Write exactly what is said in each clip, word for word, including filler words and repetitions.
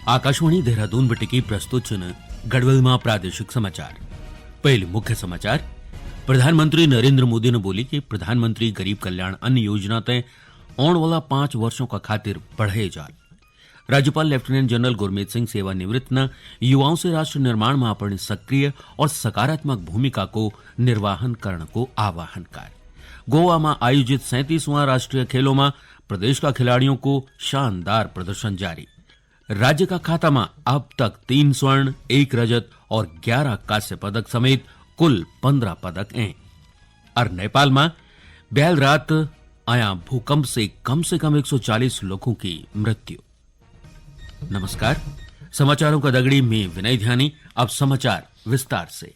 आकाशवाणी देहरादून बटिकी प्रस्तुत छन गढ़वाल मा प्रादेशिक समाचार। पहले मुख्य समाचार। प्रधानमंत्री नरेंद्र मोदी ने बोली कि प्रधानमंत्री गरीब कल्याण अन्न योजना तय आने वाला पांच वर्षों का खातिर बढ़ाए जाल। राज्यपाल लेफ्टिनेंट जनरल गुरमीत सिंह सेवानिवृत्त ने युवाओं से राष्ट्र निर्माण में अपनी सक्रिय और सकारात्मक भूमिका को निर्वाहन करने को आह्वान कर। गोवा में आयोजित सैंतीसवां राष्ट्रीय खेलों में प्रदेश का खिलाड़ियों को शानदार प्रदर्शन जारी। राज्य का खाता में अब तक तीन स्वर्ण, एक रजत और ग्यारह कांस्य पदक समेत कुल पन्द्रह पदक हैं। और नेपाल में बैल रात आया भूकंप से कम से कम एक सौ चालीस लोगों की मृत्यु। नमस्कार, समाचारों का दगड़ी में विनय ध्यानी। अब समाचार विस्तार से।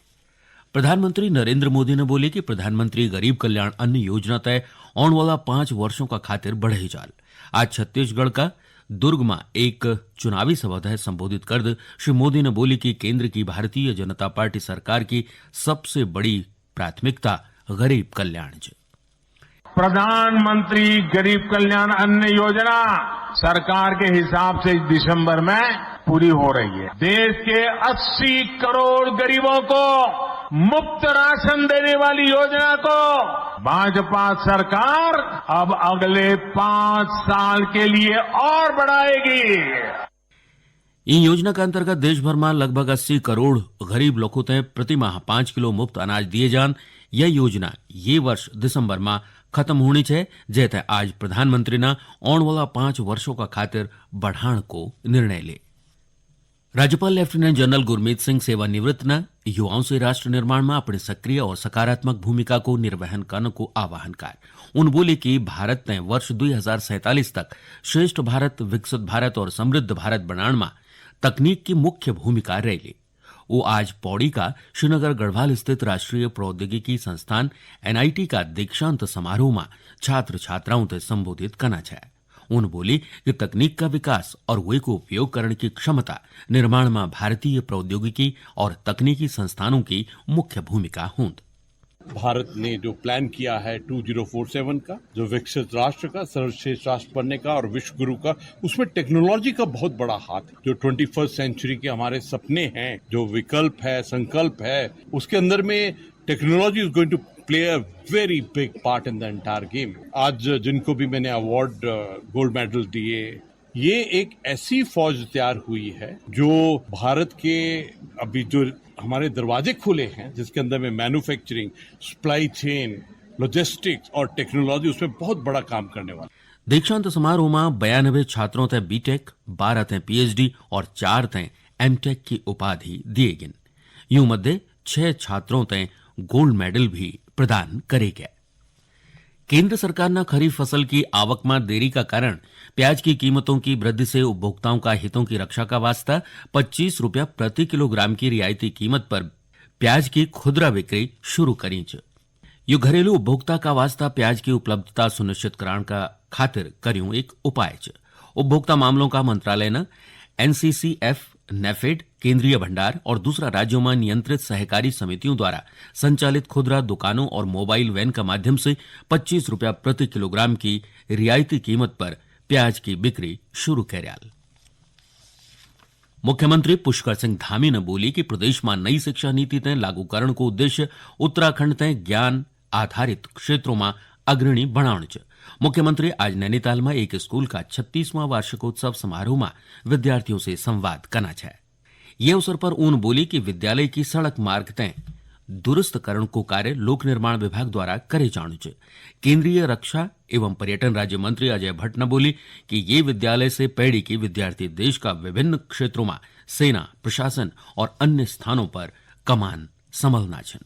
प्रधानमंत्री नरेंद्र मोदी ने बोले कि प्रधानमंत्री गरीब कल्याण अन्न योजना तय आने वाला पांच वर्षों का खातिर बढ़े जाल। आज छत्तीसगढ़ का दुर्ग में एक चुनावी सभा तय संबोधित कर श्री मोदी ने बोली कि केंद्र की भारतीय जनता पार्टी सरकार की सबसे बड़ी प्राथमिकता गरीब कल्याण च। प्रधानमंत्री गरीब कल्याण अन्न योजना सरकार के हिसाब से इस दिसंबर में पूरी हो रही है। देश के अस्सी करोड़ गरीबों को मुफ्त राशन देने वाली योजना को भाजपा सरकार अब अगले पांच साल के लिए और बढ़ाएगी। इन योजना का अंतर्गत देश भर में लगभग अस्सी करोड़ गरीब लोगों तय प्रति माह पांच किलो मुफ्त अनाज दिए जान। यह योजना ये वर्ष दिसंबर में खत्म होनी छे, जैते आज प्रधानमंत्री ना आने वाला पांच वर्षों का खातिर बढ़ाण को निर्णय ले। राज्यपाल लेफ्टिनेंट जनरल गुरमीत सिंह सेवानिवृत्त ने युवाओं से राष्ट्र निर्माण में अपनी सक्रिय और सकारात्मक भूमिका को निर्वहन करने को आह्वान कर। उन बोले कि भारत ने वर्ष दो हज़ार सैंतालीस तक श्रेष्ठ भारत, विकसित भारत और समृद्ध भारत बनाने में तकनीक की मुख्य भूमिका रह ली। वो आज पौड़ी का श्रीनगर गढ़वाल स्थित राष्ट्रीय प्रौद्योगिकी संस्थान एनआईटी का दीक्षांत समारोह में छात्र छात्राओं से संबोधित करना चाहे। उन बोली कि तकनीक का विकास और वे को उपयोग करने की क्षमता निर्माण में भारतीय प्रौद्योगिकी और तकनीकी संस्थानों की मुख्य भूमिका होंद। भारत ने जो प्लान किया है टू ज़ीरो फ़ोर सेवन का, जो विकसित राष्ट्र का, सर्वश्रेष्ठ राष्ट्र बनने का और विश्व गुरु का, उसमें टेक्नोलॉजी का बहुत बड़ा हाथ है। जो ट्वेंटी फर्स्ट सेंचुरी के हमारे सपने हैं, जो विकल्प है, संकल्प है, उसके अंदर में technology is going to play a very big part in the entire game। आज जिनको भी मैंने अवार्ड, गोल्ड मेडल दिए, ये एक ऐसी फौज तैयार हुई है जो भारत के अभी जो हमारे दरवाजे खुले हैं, जिसके अंदर में मैन्युफैक्चरिंग, सप्लाई चेन, लॉजिस्टिक्स और टेक्नोलॉजी, उसमें बहुत बड़ा काम करने वाला। दीक्षांत समारोह में बयानबे छात्रों तय बीटेक, बारह तय पीएचडी और चार तय एमटेक की उपाधि दिए गिन। यूं मध्य छह छात्रों तय गोल्ड मेडल भी प्रदान करे गए। केंद्र सरकार ने खरीफ फसल की आवक में देरी का कारण प्याज की कीमतों की वृद्धि से उपभोक्ताओं का हितों की रक्षा का वास्ता पच्चीस रुपया प्रति किलोग्राम की रियायती कीमत पर प्याज की खुदरा विक्री शुरू करी च। यो घरेलू उपभोक्ता का वास्ता प्याज की उपलब्धता सुनिश्चित कराण का खातिर करियों एक उपाय च। उपभोक्ता मामलों का मंत्रालय ने एनसीसीएफ, नेफेड, केंद्रीय भंडार और दूसरा राज्यों में नियंत्रित सहकारी समितियों द्वारा संचालित खुदरा दुकानों और मोबाइल वैन के माध्यम से पच्चीस रुपया प्रति किलोग्राम की रियायती कीमत पर प्याज की बिक्री शुरू करियाल। मुख्यमंत्री पुष्कर सिंह धामी ने बोली कि प्रदेश में नई शिक्षा नीति तय लागू करण को उद्देश्य उत्तराखंड तय ज्ञान आधारित क्षेत्रों में अग्रणी बनावण च। मुख्यमंत्री आज नैनीताल में एक स्कूल का छत्तीसवां वार्षिकोत्सव समारोह में विद्यार्थियों से संवाद करना चाहे। ये अवसर पर उन बोली कि विद्यालय की सड़क मार्ग तय दुरुस्त करण को कार्य लोक निर्माण विभाग द्वारा करे जाणु च। केंद्रीय रक्षा एवं पर्यटन राज्य मंत्री अजय भट्ट ने बोली कि ये विद्यालय से पैड़ी की विद्यार्थी देश का विभिन्न क्षेत्रों में सेना, प्रशासन और अन्य स्थानों पर कमान संभलना छन।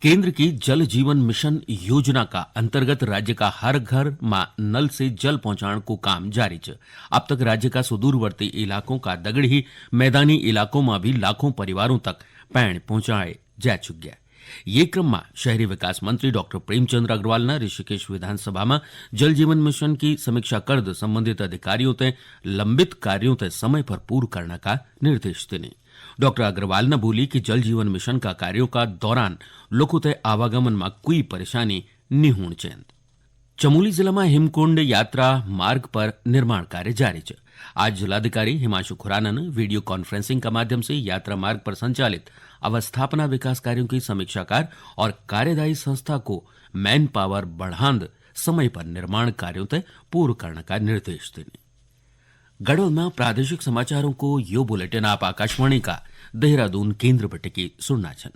केंद्र की जल जीवन मिशन योजना का अंतर्गत राज्य का हर घर में नल से जल पहुंचाने को काम जारी च। अब तक राज्य का सुदूरवर्ती इलाकों का दगड़ ही मैदानी इलाकों में भी लाखों परिवारों तक पैण पहुंचाए जा चुक गया। ये क्रम में शहरी विकास मंत्री डॉक्टर प्रेमचंद्र अग्रवाल ने ऋषिकेश विधानसभा में जल जीवन मिशन की समीक्षा करद संबंधित अधिकारियों ते लंबित कार्यों ते समय पर पूर्ण करने का निर्देश देने। डॉक्टर अग्रवाल ने बोली कि जल जीवन मिशन का कार्यों का दौरान लोगों ते आवागमन में कोई परेशानी नहीं होनी चाहिए। चमोली जिला में हिमकुंड यात्रा मार्ग पर निर्माण कार्य जारी च। आज जिलाधिकारी हिमांशु खुराना ने वीडियो कॉन्फ्रेंसिंग का माध्यम से यात्रा मार्ग पर संचालित अवस्थापना विकास कार्यों की समीक्षा कर और कार्यदायी संस्था को मैन पावर बढ़ांद समय पर निर्माण कार्यों तय पूर्ण करने का निर्देश देने। गढ़वाल में प्रादेशिक समाचारों को यो बुलेटिन आप आकाशवाणी का देहरादून केंद्र बटे की सुनना छन।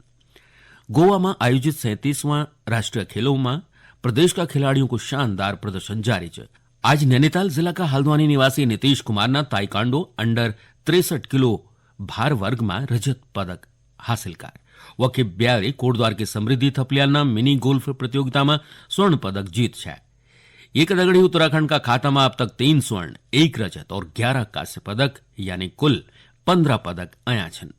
गोवा में आयोजित सैंतीसवां राष्ट्रीय खेलों में प्रदेश का खिलाड़ियों को शानदार प्रदर्शन जारी च। आज नैनीताल जिला का हल्द्वानी निवासी नीतीश कुमार ना ताइक्वांडो अंडर तिरसठ किलो भार वर्ग में रजत पदक हासिल कर। वके ब्यारे कोटद्वार के समृद्धि थपलियाल ना मिनी गोल्फ प्रतियोगिता में स्वर्ण पदक जीत छै। ये दगड़ी उत्तराखंड का खाता में अब तक तीन स्वर्ण, एक रजत और ग्यारह कांस्य पदक यानी कुल पन्द्रह पदक आया छन।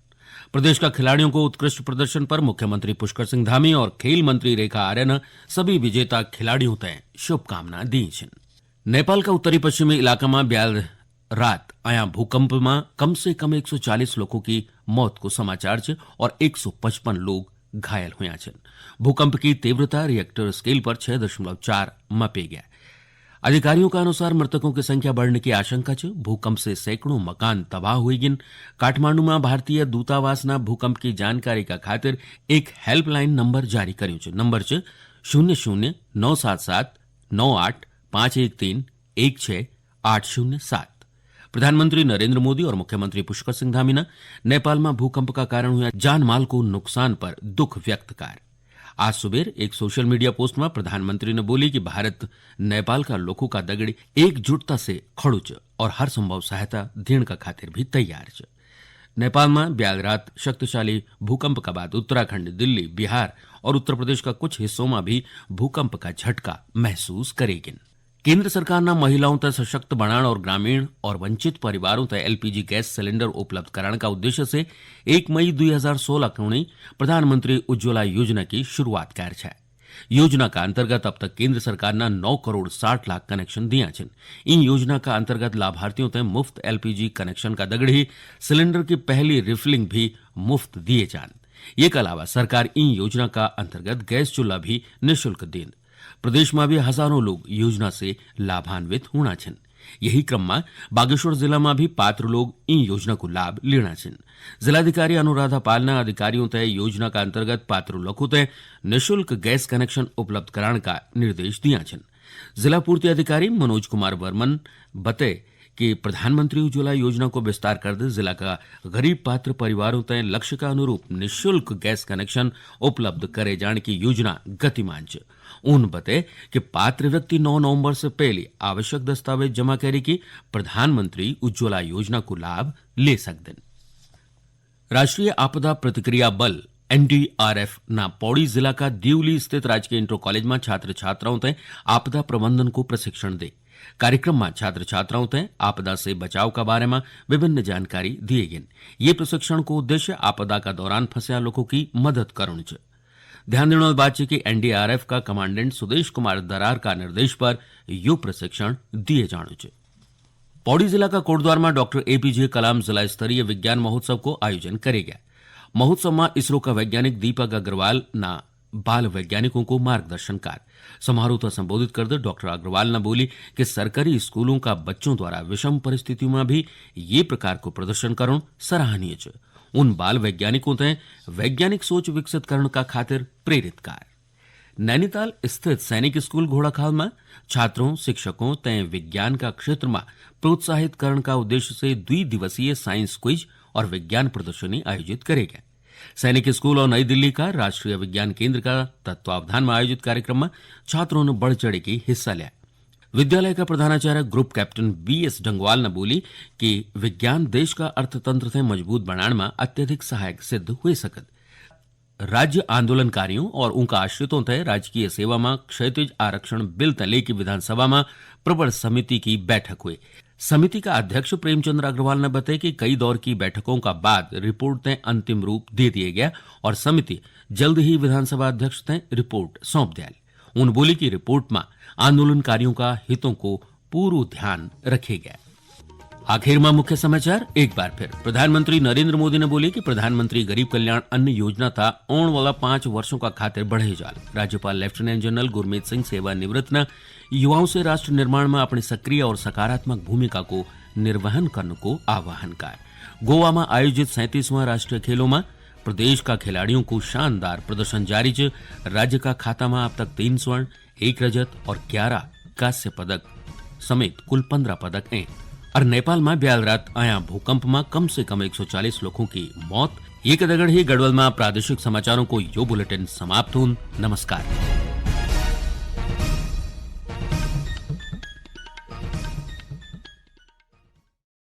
प्रदेश का खिलाड़ियों को उत्कृष्ट प्रदर्शन पर मुख्यमंत्री पुष्कर सिंह धामी और खेल मंत्री रेखा आर्य ने सभी विजेता खिलाड़ियों तय शुभकामना दी छन। नेपाल का उत्तरी पश्चिमी इलाका में ब्याल रात आया भूकंप में कम से कम एक सौ चालीस लोगों की मौत को समाचार च और एक सौ पचपन लोग घायल हुआ छन। भूकंप की तीव्रता रिएक्टर स्केल पर छह दशमलव चार मापे गया। अधिकारियों का अनुसार मृतकों की संख्या बढ़ने की आशंका च। भूकंप से सैकड़ों मकान तबाह हुए गिन। काठमांडू में भारतीय दूतावास ना भूकंप की जानकारी का खातिर एक हेल्पलाइन नंबर जारी करियों च। नंबर च शून्य शून्य नौ सात सात नौ आठ पाँच एक तीन एक छः आठ शून्य सात। प्रधानमंत्री नरेंद्र मोदी और मुख्यमंत्री पुष्कर सिंह धामी ने नेपाल में भूकंप का कारण हुआ जान माल को नुकसान पर दुख व्यक्त कर। आज सुबेर एक सोशल मीडिया पोस्ट में प्रधानमंत्री ने बोली कि भारत नेपाल का लोगों का दगड़ी एकजुटता से खड़ो च और हर संभव सहायता देने का खातिर भी तैयार च। नेपाल में ब्याल रात शक्तिशाली भूकंप का बाद उत्तराखंड, दिल्ली, बिहार और उत्तर प्रदेश का कुछ हिस्सों में भी भूकंप का झटका महसूस करेगिन। केंद्र सरकार ना महिलाओं तक सशक्त बनाण और ग्रामीण और वंचित परिवारों तक एलपीजी गैस सिलेंडर उपलब्ध कराने का उद्देश्य से एक मई दो हज़ार सोलह को प्रधानमंत्री उज्ज्वला योजना की शुरुआत कर छै। योजना का अंतर्गत अब तक केंद्र सरकार ना नौ करोड़ साठ लाख कनेक्शन दिया छिन। इन योजना का अंतर्गत लाभार्थियों तक मुफ्त एलपीजी कनेक्शन का दगड़ी सिलेंडर की पहली रिफिलिंग भी मुफ्त दिए जान। ये का अलावा सरकार इन योजना का अंतर्गत गैस चूल्हा भी निशुल्क देंद। प्रदेश में भी हजारों लोग योजना से लाभान्वित होना छिन। यही क्रम में बागेश्वर जिला में भी पात्र लोग इन योजना को लाभ लेना छिन। जिलाधिकारी अनुराधा पाल ने अधिकारियों तय योजना का अंतर्गत पात्र लोगों तय निशुल्क गैस कनेक्शन उपलब्ध कराने का निर्देश दिया छिन। जिला पूर्ति अधिकारी मनोज कुमार वर्मन बते कि प्रधानमंत्री उज्ज्वला योजना को विस्तार कर दे जिला का गरीब पात्र परिवारों तय लक्ष्य का अनुरूप निशुल्क गैस कनेक्शन उपलब्ध करे जाने की योजना गतिमान च। उन बते कि पात्र व्यक्ति नौ नवंबर से पहले आवश्यक दस्तावेज जमा करे की प्रधानमंत्री उज्ज्वला योजना को लाभ ले सकदन। राष्ट्रीय आपदा प्रतिक्रिया बल एनडीआरएफ ना पौड़ी जिला का दिवली स्थित राजकीय इंटर कॉलेज में छात्र छात्राओं तय आपदा प्रबंधन को प्रशिक्षण दे। कार्यक्रम में छात्र छात्राओं तय आपदा से बचाव का बारे में विभिन्न जानकारी दिए गए। ये प्रशिक्षण को उद्देश्य आपदा का दौरान फंसे लोगों की मदद करण च। ध्यान देने वाली बात है कि एनडीआरएफ का कमांडेंट सुदेश कुमार दरार का निर्देश पर यो प्रशिक्षण दिए जाणु च। पौड़ी जिला का कोटद्वार में डॉक्टर एपीजे कलाम जिला स्तरीय विज्ञान महोत्सव को आयोजन करे गया। महोत्सव में इसरो का वैज्ञानिक दीपक अग्रवाल ना बाल वैज्ञानिकों को मार्गदर्शन कार। समारोह को संबोधित करते डॉक्टर अग्रवाल ने बोली कि सरकारी स्कूलों का बच्चों द्वारा विषम परिस्थितियों में भी ये प्रकार को प्रदर्शन करण सराहनीय च। उन बाल वैज्ञानिकों तय वैज्ञानिक सोच विकसित करण का खातिर प्रेरित कार। नैनीताल स्थित सैनिक स्कूल घोड़ाखाल में छात्रों, शिक्षकों तय विज्ञान का क्षेत्र में प्रोत्साहित करण का उद्देश्य से द्विदिवसीय साइंस क्विज और विज्ञान प्रदर्शनी आयोजित करे गए। सैनिक स्कूल और नई दिल्ली का राष्ट्रीय विज्ञान केंद्र का तत्वावधान में आयोजित कार्यक्रम में छात्रों ने बढ़ चढ़ के हिस्सा लिया। विद्यालय का प्रधानाचार्य ग्रुप कैप्टन बीएस डंगवाल ने बोली कि विज्ञान देश का अर्थतंत्र से मजबूत बनाने में अत्यधिक सहायक सिद्ध हुए सकत। राज्य आंदोलनकारियों और उनका आश्रितों तय राजकीय सेवा में क्षैतिज आरक्षण बिल तय लेके विधानसभा में प्रबल समिति की बैठक हुई। समिति का अध्यक्ष प्रेमचंद्र अग्रवाल ने बताया कि कई दौर की बैठकों का बाद रिपोर्ट तय अंतिम रूप दे दिए गया और समिति जल्द ही विधानसभा अध्यक्ष तय रिपोर्ट सौंप दिया। उन बोली कि रिपोर्ट में आंदोलनकारियों का हितों को पूरो ध्यान रखे गए। आखिर में मुख्य समाचार एक बार फिर। प्रधानमंत्री नरेंद्र मोदी ने बोले कि प्रधानमंत्री गरीब कल्याण अन्न योजना था आने वाला पांच वर्षों का खातिर बढ़े जाल। राज्यपाल लेफ्टिनेंट जनरल गुरमीत सिंह सेवानिवृत्त ने युवाओं से राष्ट्र निर्माण में अपनी सक्रिय और सकारात्मक भूमिका को निर्वहन करने को आह्वान कर। गोवा में आयोजित सैंतीसवां राष्ट्रीय खेलों में प्रदेश का खिलाड़ियों को शानदार प्रदर्शन जारी च। राज्य का खाता में अब तक तीन स्वर्ण, एक रजत और ग्यारह कांस्य पदक समेत कुल पन्द्रह पदक हैं। और नेपाल में ब्याल रात आया भूकंप में कम से कम एक सौ चालीस लोगों की मौत। ये कदगढ़ ही गढ़वाल में प्रादेशिक समाचारों को यो बुलेटिन समाप्त हुन। नमस्कार।